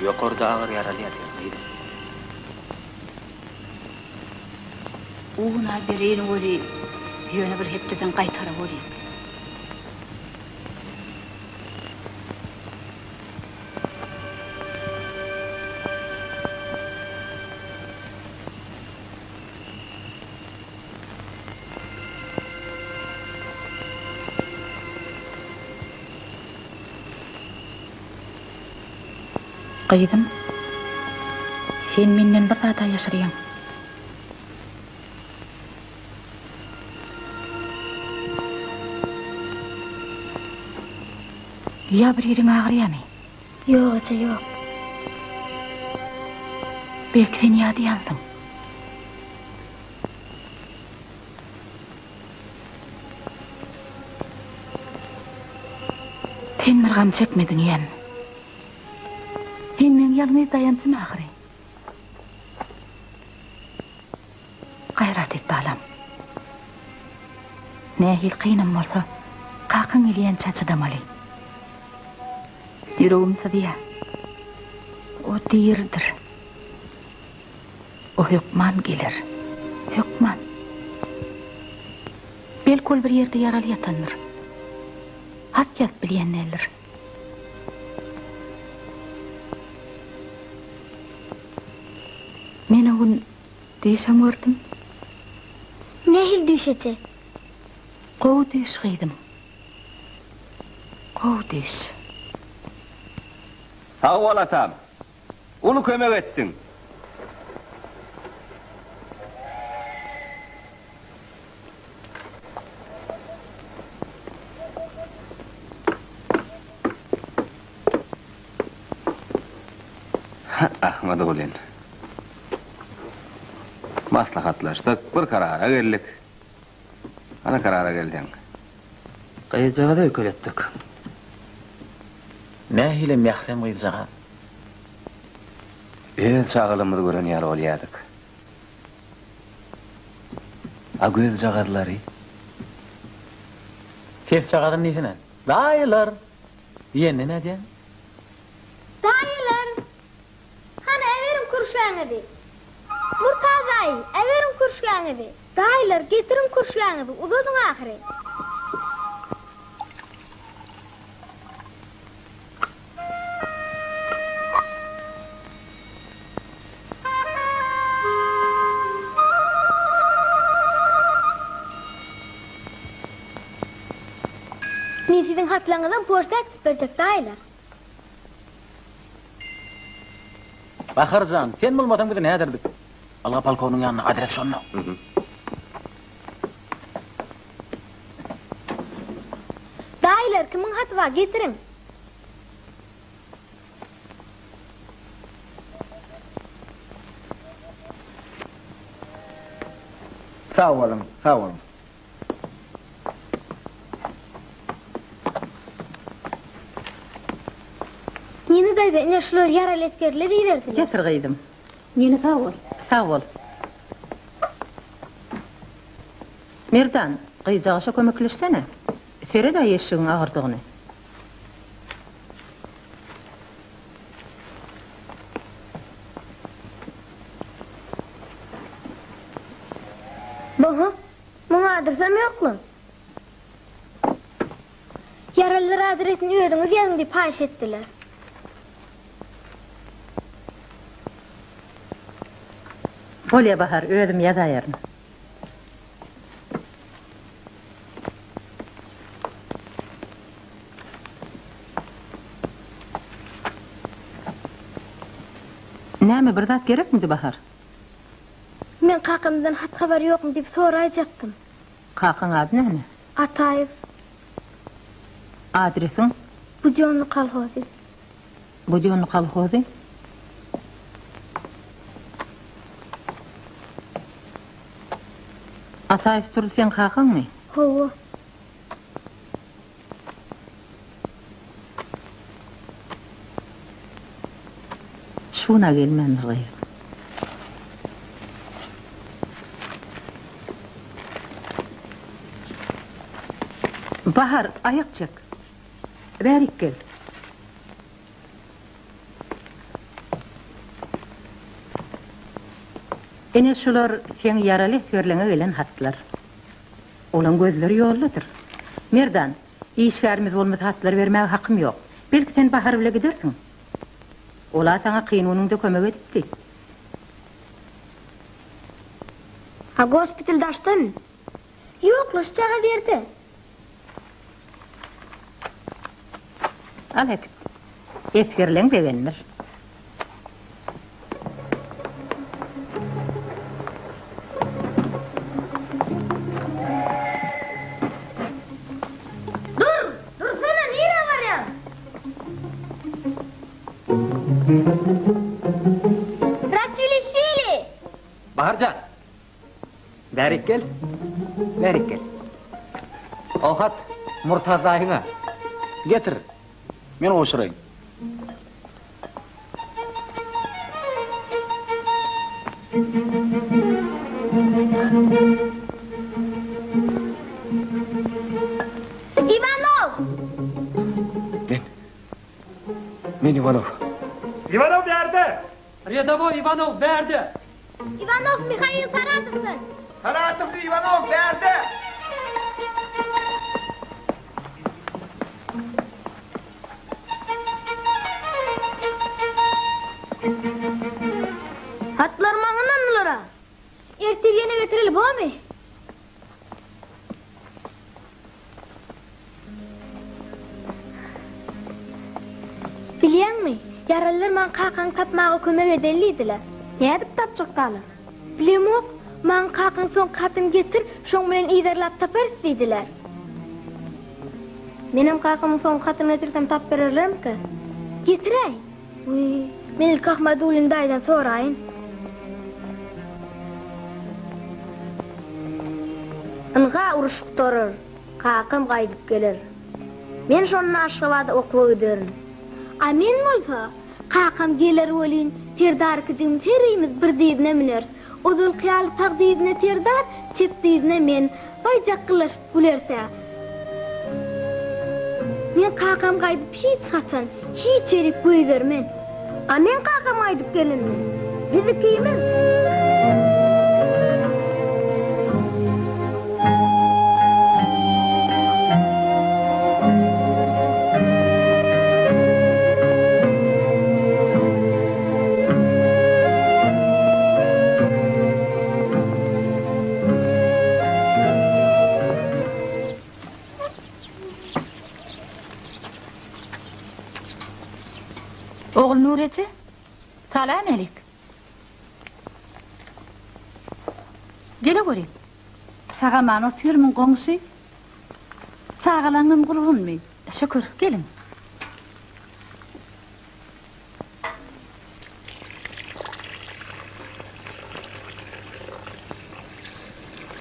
Ýokarda agyr ýaraly ýatyr, gyzym. Un-a bereýin weli, ýöne bir hepdeden gaýtara bolýa. Gyzym, sen menden bir zat-a ýaşyrýaň. Ýa bir ýeriň agyrýamy? Ýok, eje, ýok. Belki sen ýadaýansyň? Sen bir gam çekme dünýäm. Sen meň ýalňyz daýanjym ahyry. Gaýrat et balam. Nähili kynam bolsa. Kakaň gelýänçä çydamaly. Ýüregim syzýar. O diridir. O hökman geler. Hökman. Belki ol bir ýerde ýaraly ýatandyr. Hat ýazyp bilýän däldir. Men o gün düýşem gördüm. Nähili düýş eje? Gowy düýş gyzym. Gowy düýş. Sag bol atam. Uly kömek etdiň. Ahmedgulyň. Maslahatlaşdyk, bir karara geldik. Hany karara gelseň? Gyzjagazy öýkeletdik. Nähili mährem gyzjagaz. Öz çagalygymyzy gören ýaly bolýardyk. A gözjagazlary? Sesjagazyny diýsene. Daýylar! Diýende nädýäň? Daýylar! Hany äberiň kürşgäňizi. Murtaz daýy, äberiň kürşgäňizi. Daýylar, getiriň kürşgäňizi, uzadyň ahyry. Men siziň hatlaryňyzam poçta äkitip berjek, daýylar. Bahar jan, sen bolmasaň biz näderdik? Ylga polkowniň ýanyna, adres şonda. Daýylar, kimiň haty bar, getiriň. Sag boluň, sag boluň. Nina daýza, ine şular ýaraly esgerler iberdiler. Getir gyzym. Nina sag bol. Sag bol. Merdan, gyzjagaşa kömekleşsene. Sered-ä eşigiň agyrdygyny. Boha, muň adresem ýok-la. Ýaralylar adresini özüňiz ýazyň diýip haýyş etdiler. Bolýa Bahar, özüm ýazaýaryn. Näme, bir zat gerekmidi Bahar? Men kakamdan hat-habar ýokmy diýip soraýjakdym. Kakaň ady näme? Ataýew. Adresiň? Budýonny kolhozy. Budýonny kolhozy? Ataýew Durdy seň kakaňmy? Hawa. Şuna gelmändir gyz. Bahar, aýak çek. Bärik gel. Ine şular seň ýaraly esgerleňe gelen hatlar. Olaň gözleri ýoldadyr. Merdan, işgärimiz bolmasa hatlary bermäge hakym ýok. Belki sen Bahar bile gidersiň? Ol-a saňa kyn günüňde kömek edipdi. A gospital daşdamy? Ýok-la, şujagaz ýerde. Al äkit. Esgerleň begendir. Dur! Dursana, nirä barýaň? Raçwilişwili! Bahar jan! Bärik gel. Bärik gel. O hat Murtaz daýyňa. Getir. Men gowşuraýyn. Iwanow! Men Iwanow. Iwanow bärde! Redowoý Iwanow bärde! Iwanow Mihail Saratowdan! Saratowly Iwanow bärde! Hatlar maňa ynandylar-a. Ertir ýene getireli bormy? Bilýäňmi, ýaralylar maňa kakaňy tapmaga kömek edeli diýdiler. Nädip tapjakkalar? Bilemok, maňa kakaň soňky hatyny getir, şoň bilen yzarlap taparys diýdiler. Menem kakamyň soňky hatyny getirsem tap bererlermikä? Getiräý! Wiý, men ilki Ahmadulin daýydan soraýyn. Ynha uruş gutarar, kakam gaýdyp geler. Men şonda Aşgabada okuwa giderin. A men bolsa, kakam geler welin, Serdar ikijigimiz herimiz bir dyzyna müneris. Ozalky ýaly sag dyzyna Serdar, çep dyzyna men. Baý jakgylaşyp güleris-ä. Men kakam gaýdyp hiç haçan, hiç ýerik goýbermen. A meň kakam gaýdyp gelende, biz ikimiz. Ogulnur eje, salam älik. Geleweri. Sag-aman otyrmyň, goňşy? Çagalaňňam gurgunmy? Şükür, geliň.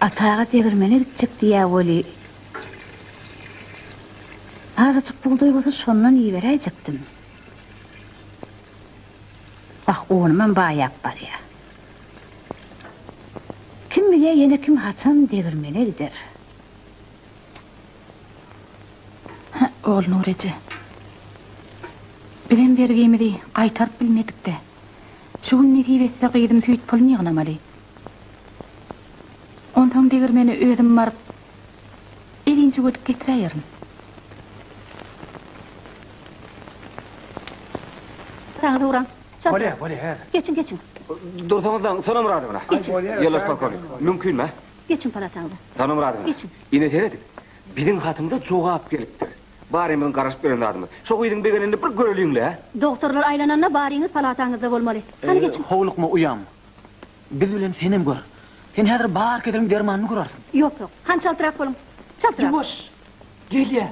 Ata aga degirmene gitjek diýýä weli, azajyk bugdaý bolsa şondan iberäýjekdim. Wah, unumam baýap barýa. Kim bilýä ýene kim haçan degirmene gider. Hä, Ogulnur eje. Bizem bergimizi gaýtaryp bilmedik-dä. Şu gün nesip etse gyzym süýt puluny ýygnamaly. Onsoň degirmene özüm baryp, elinjik edip getiräýerin. Saňa uraň. Bolýa, bolýa, häzir. Geçiň, geçiň. Dursaňyzlaň, Sona Myradowna. Geçiň. Ýoldaş polkownik, mümkinmi? Geçiň palataňyza. Sona Myradowna. Geçiň. Ine serediň, biziň hatymyza jogap gelipdir. Barymyzyň garaşyp ýören zadymyz. Şo gyzyň begenenini bir göreliň-le. Dogtorlar aýlananda baryňyz palataňyzda bolmaly. Hany geçiň. Howlukma uýam. Biz bilen senem gör. Sen häzir bar keseliň dermanyny görersiň. Ýok, ýok. Hany çaltrak boluň. Çaltrak. Ýuwaş. Gelýä.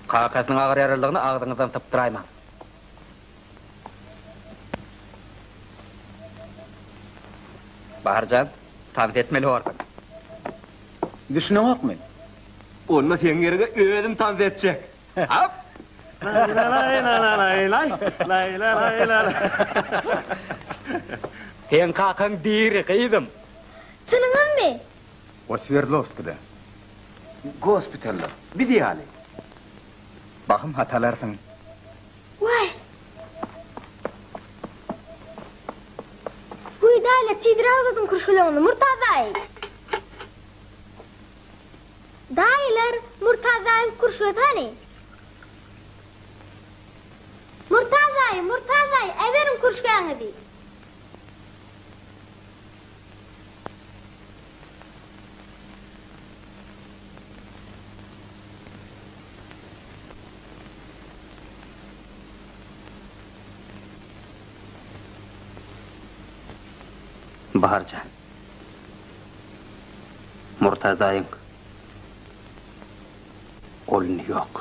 Kakasynyň agyr ýaralydygyny agzyňyzdan sypdyraýmaň. Bahar jan, tans etmeli borsuň. Düşüneňokmy? Onda seň ýeriňe özüm tans etjek. Hop! Seň kakaň diri, gyzym. Çynyňyzmy? O Swerdlowskide. Gospitalda. Biz ýaly. Bahym hat alarsyň. Waý! Güýdäýle, tizräk uzadyň kürşgeleňizi, Murtaz daýy! Daýylar, Murtaz daýyň kürşgesi hany? Murtaz daýy, Murtaz daýy, äberiň kürşgäňizi! Bahar jan. Murtaz daýyň ol indi ýok.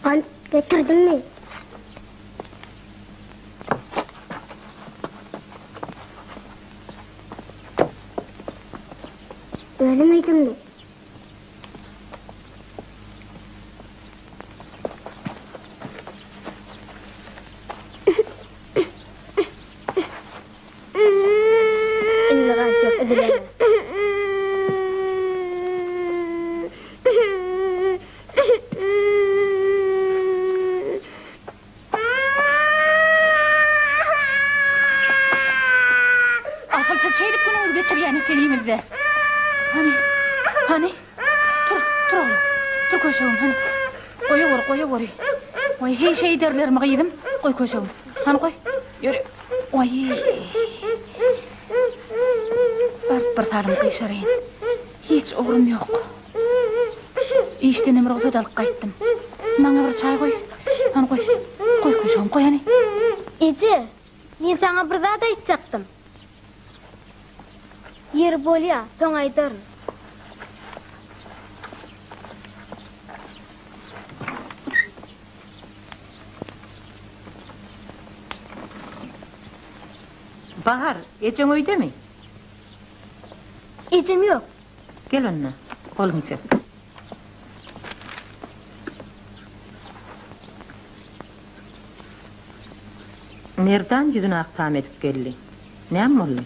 Gant getirdiňmi? Özüň iýdiňmi? Indi gant ýok, üzüläýme. Asyl siz şeýdip günüňizi geçirýän ekeniňiz-dä. Hany, hany, tur, tur oglum, tur köşegim, hany. Goýaweri, goýaweri. Goý, heý şeýderlermi gyzym? Goý köşegim, hany goý. Ýöre, oý. Baryp bir salym gyşaraýyn. Hiç ugrum ýok. Işdenem rugsat alyp gaýtdym. Maňa bir çaý goý. Hany goý. Goý köşegim, goý hany. Eje, men saňa bir zat aýtjakdym. Ýeri bolýa, soň aýdaryn. Bahar, ejeň öýdemi? Ejem ýok. Gel onda, goluňy çek. Merdan ýüzüni ak tam edip geldi. Näme boldy?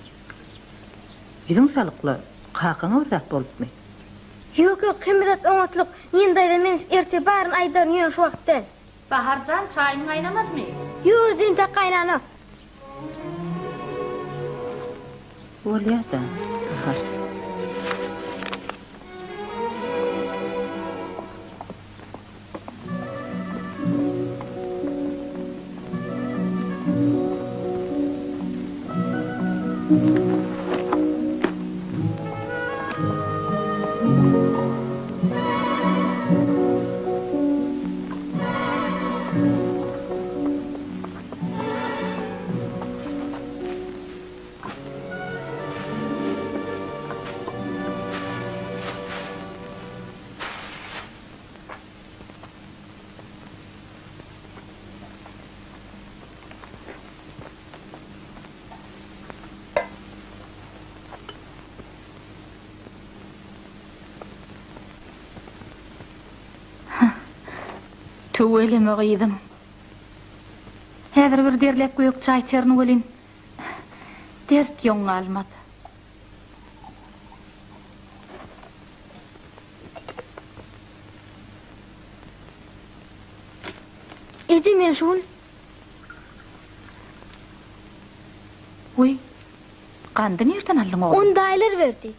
Ýüzüň salykla, kakaňa bir zat bolupmy? Ýok, ýok, hemme zat oňatlyk. Nina daýza men ertir baryny aýdaryn, ýöne şu wagt däl. Bahar jan, çaýyň gaýnamadymy? Ýok, eje, entek gaýnanok. Bolýa-da, Bahar. Tüweleme gyzym. Häzir bir derläp gök çaý içerin welin, dert ýoň galmaz. Eje men şu gün. Wiý, gandy nirden aldyň oglum? Ony daýylar berdi.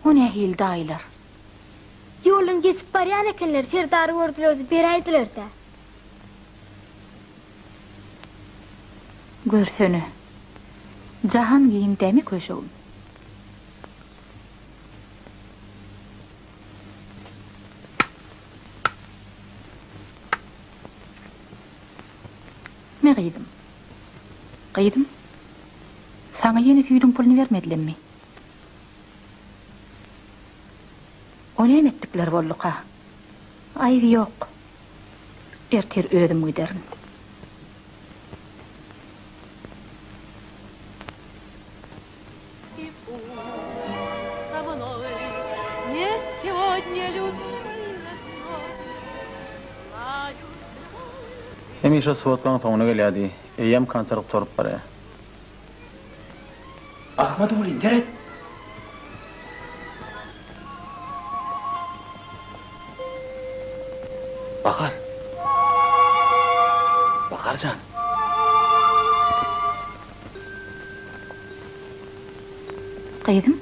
O nähili daýylar? Ýoldan geçip barýan ekenler, Serdary gördüler-de beräýdiler-dä. Görsene. Jahan giň dämi köşegim? Me gyzym. Gyzym, saňa ýene süýdüň puluny bermedilemmi? O näme etdikleri bolduka? Aýby ýok. Ertir özüm giderin. Hemişe swodkaň soňuna gelýärdi. Eýýäm konsert gutaryp barýar. Ahmadullin, seret! Bahar! Bahar jan! Gyzym,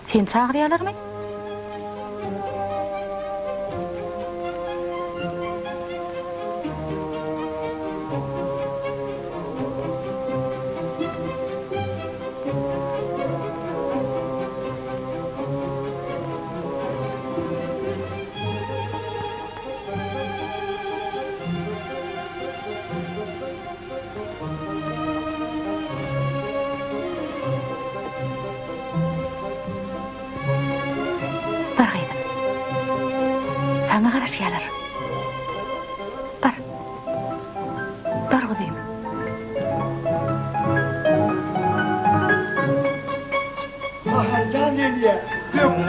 seni çagyrýalarmy? Bar gyzym. Saňa garaşýarlar.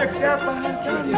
gerek-dä, Bahar jan.